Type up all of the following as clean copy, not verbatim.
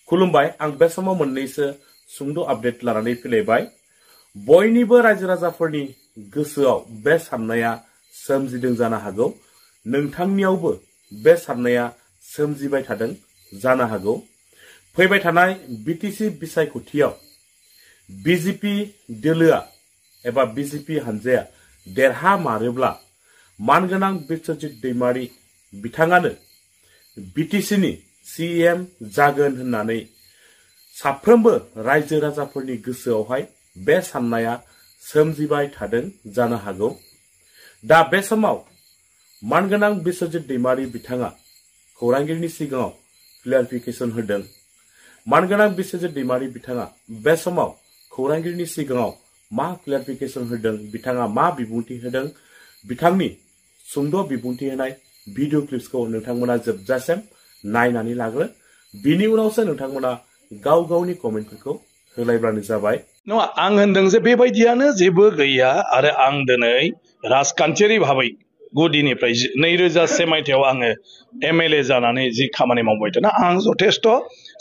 खुलुमबाय आं बे समाव मोननैसो सुंद' आपडेट लानानै फैलायबाय। बयनिबो रायजो राजाफोरनि गोसोआव बे साननाया सोमजिदों जानो हागौ। नोंथांनियावबो बे साननाया सोमजिबाय थादों जानो हागौ। फैबाय थानाय बिटिसि बिसायख'थियाव बिजेपि दोलोआ एबा बिजेपि हानजाया देरहामारोब्ला मानगोनां बिस्वजित दैमारी बिथाङानो बिटिसिनि सीएम जागोन होननानै साफ्रोमबो रायजो राजाफोरनि गोसोआवहाय बे साननाया सोमजिबाय थादों जानो हागौ। दा बे समाव मानगोनां बिस्वजित दैमारी बिथाङा खौरांगिरिनि सिगाङाव क्लियारिफिकेसन होदों। मानगोनां बिस्वजित दैमारी बिथाङा बे समाव खौरांगिरिनि सिगाङाव मा क्लियारिफिकेसन होदों, बिथाङा मा बिबुंथि होदों, बिथांनि सुंद' बिबुंथि होनाय भिडिअ क्लिप्सखौ नोंथांमोना जोबजासिम नायनानै लाग्रो। बिनि उनावसो नोंथांमोना गाव गावनि कमेन्टफोरखौ होलायब्लानो जाबाय। नङा, आं होनदों जे बेबायदियानो जेबो गैया आरो आं दिनै राजखान्थियारि भाबै गुदिनिफ्राय 2001 मायथाइयाव आङो एमएलए जानानै जि खामानि मावबाय थादों आं जथेस्थ'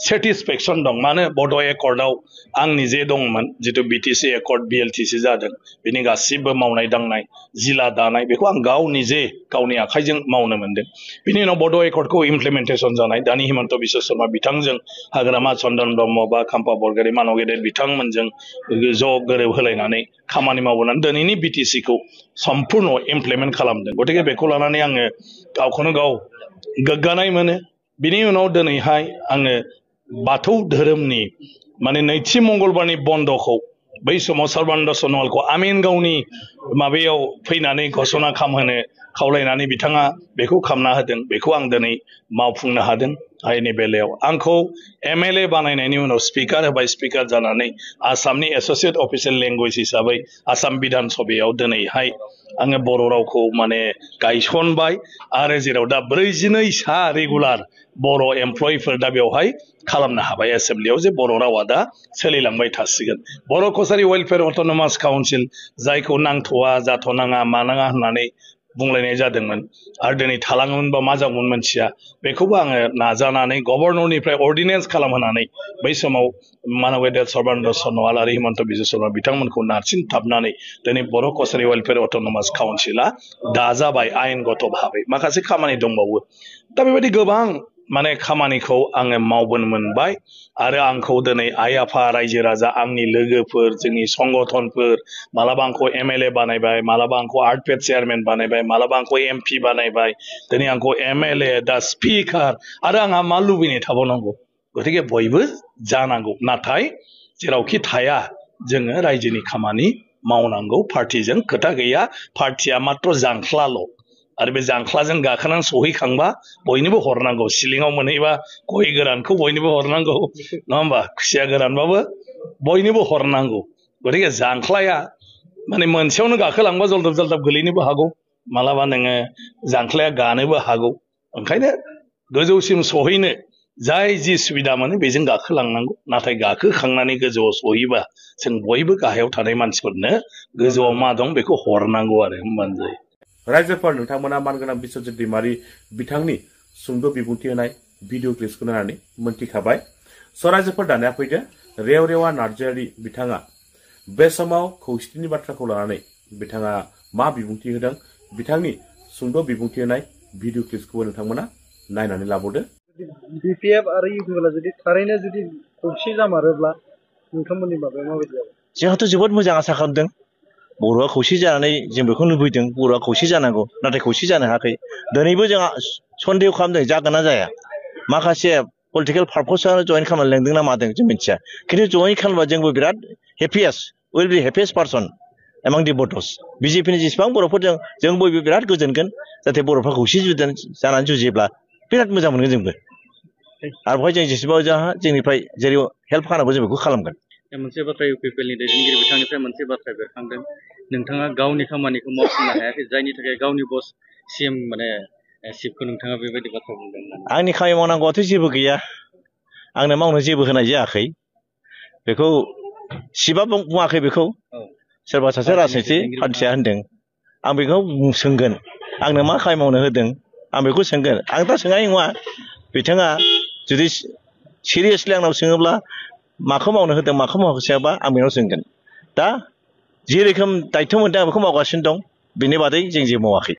सेटिसफेक्सन दं। मानो बड' एकर्डआव आं निजे दंमोन, जितु बिटिसि एकर्ड बिएलटिसि जादों, बिनि गासिबो मावनाय दांनाय जिला दानाय बेखौ आं गाव निजे गावनि आखाइजों मावनो मोनदों। बिनि उनाव बड' एकर्डखौ इमप्लिमेन्टेसन जानाय दानि हिमन्त बिश्व शर्मा बिथांजों हाग्रामा चन्दन ब्रह्म बा खाम्फा बरगयारी मानव गेदेर बिथांमोनजों ज' गोरोब होलायनानै खामानि मावबोनानै दिनैनि बिटिसिखौ सम्पुर्ण इमप्लिमेन्ट खालामदों। गतिके बेखौ लानानै आङो गावखौनो गाव गोग्गानाय मोनो। बिनि उनाव दिनैहाय आङो बाथौ धोरोमनि माने नैथि मंगलबारनि बन्द'खौ बै समाव सर्बानन्द सन'वालखौ आमिन गावनि माबायाव फैनानै घोषणा खालामहोनो खावलायनानै बिथाङा बेखौ खालामना होदों। बेखौ आं दिनै मावफुंनो हादों। आयेननि बेलायाव आंखौ एमएलए बानायनायनि उनाव स्पिकार होबाय। स्पिकार जानानै आसामनि एस'सियेट अफिसियेल लेंगुवेज हिसाबै आसाम बिधान सभायाव दिनैहाय आङो बर' रावखौ माने गायसनबाय आरो जेराव दा 42 सा रेगुलार बर' एमप्लयिफोर दा बेवहाय खालामनो हाबाय एसेम्ब्लियाव जे बर' रावा दा सोलिलांबाय थासिगोन। बर' कसारि वेलफेयार अट'नमास काउन्सिल जायखौ नांथ'वा जाथ'नाङा मानाङा होननानै बुंलायनाय जादोंमोन आरो दिनै थालाङोमोनबा मा जागौमोन मोनथिया, बेखौबो आङो नाजानानै गभर्नरनिफ्राय अर्डिनेन्स खालामहोनानै बै समाव मानव गेदेर सर्बानन्द सन'वाल आरो हिमन्त बिश्व शर्मा बिथांमोनखौ नारसिनथाबनानै दिनै बर' कसारि वेलफेयार अट'नमास काउन्सिला दाजाबाय आयेनगत भाबै। माखासे खामानि दंबावो। दा बेबायदि गोबां माने खामानिखौ आङो मावबोनो मोनबाय आरो आंखौ दिनै आइ आफा रायजो राजा आंनि लोगोफोर जोंनि संगठनफोर मालाबा आंखौ एमएलए बानायबाय, मालाबा आंखौ आर्टपेड चेयारमेन बानायबाय, मालाबा आंखौ एमपि बानायबाय, दिनै आंखौ एमएलए दा स्पिकार आरो आंहा मा लुबैनाय थाबावनांगौ। गतिके बयबो जानांगौ, नाथाय जेरावखि थाया जोङो रायजोनि खामानि मावनांगौ। पार्टिजों खोथा गैया, पार्टिया मात्र जांख्लाल' आरो बे जांख्लाजों गाखोनानै सहैखांबा बयनोबो हरनांगौ। सिलिङाव मोनहैबा गय गोरानखौ बयनोबो हरनांगौ, नङा होमबा? खुसिया गोरानबाबो बयनोबो हरनांगौ। गतिके जांख्लाया माने मोनसेयावनो गाखोलांबा जलदब जलदब गोलैनोबो हागौ, मालाबा नोङो जांख्लाया गानोबो हागौ। ओंखायनो गोजौसिम सहैनो जाय जि सुबिदा मोनो बेजों गाखोलांनांगौ। नाथाय गाखोखांनानै गोजौआव सहैबा जों बयबो गाहायाव थानाय मानसिफोरनो गोजौआव मा दं बेखौ हरनांगौ आरो होमबानो जायो। रायजोफोर, नोंथांमोना मानगोनां बिस्वजित दैमारी बिथांनि सुंद' बिबुंथि होनाय भिडिअ क्लिप्सखौ नायनानै मोनथिखाबाय। रायजोफोर दानिया फैदो, रेवरेवा नार्जारी बिथाङा बे समाव खौसेथिनि बाथ्राखौ लानानै बिथाङा मा बिबुंथि होदों, बिथांनि सुंद' बिबुंथि होनाय भिडिअ क्लिप्सखौबो नोंथांमोना नायनानै लाबावदो। बिपिएफ आरो इउपिएफआ जुदि थारैनो जुदि खौसे जामारोब्ला नोंथांमोननि माबाया माबायदि जागोन? जोंहाथ' जोबोद मोजां आसा खालामदों। बर'आ खौसे जानानै जों बेखौ लुबैदों, बर'आ खौसे जानांगौ, नाथाय खौसे जानो हायाखै। दिनैबो जोंहा सन्देह खालामदों जागोन ना जाया। माखासे पलिटिकेल पार्पसाव जइन खालामनो लेंदों ना मादों जों मिथिया, खिन्थु जइन खालामबा जोंबो बिराद happiest will be happiest person एमां दि भटार्स। बिजेपिनि जेसेबां बर'फोरजों जों बयबो बिराद गोजोनगोन, जाहाथे बर'फ्रा खौसे जानानै जुजियोब्ला बिराद मोजां मोनगोन जोंबो। आरो बेवहाय जों जेसेबां जोंनिफ्राय जेरै हेल्प खालामनांगौ जों बेखौ खालामगोन। मोनसे बाथ्रा इउपिपिएलनि दैदेनगिरि बिथांनिफ्राय मोनसे बाथ्रा बेरखांदों, नोंथाङा गावनि खामानिखौ मावफुंनो हायाखै, जायनि थाखाय गावनि बस सीएम माने चिफखौ नोंथाङा बेबायदि बाथ्रा बुंदों। आंनि खामानि मावनांगौआथ' जेबो गैया, आंनो मावनो जेबो होनाय जायाखै। बेखौ चिफआ बुङाखै, बेखौ सोरबा सासे राजनितिक पार्टिया होनदों। आं बेखौ सोंगोन, आंनो मा खामानि मावनो होदों आं बेखौ सोंगोन। आं दा सोंनाय नङा। बिथाङा जुदि सिरियासलि आंनाव सोङोब्ला माखौ मावनो होदों माखौ मावहोसायाबा आं बेनाव सोंगोन दा जे रोखोम दायथ' मोनदों आं बेखौ मावगासिनो दं बेनि बादै जों जेबो मावाखै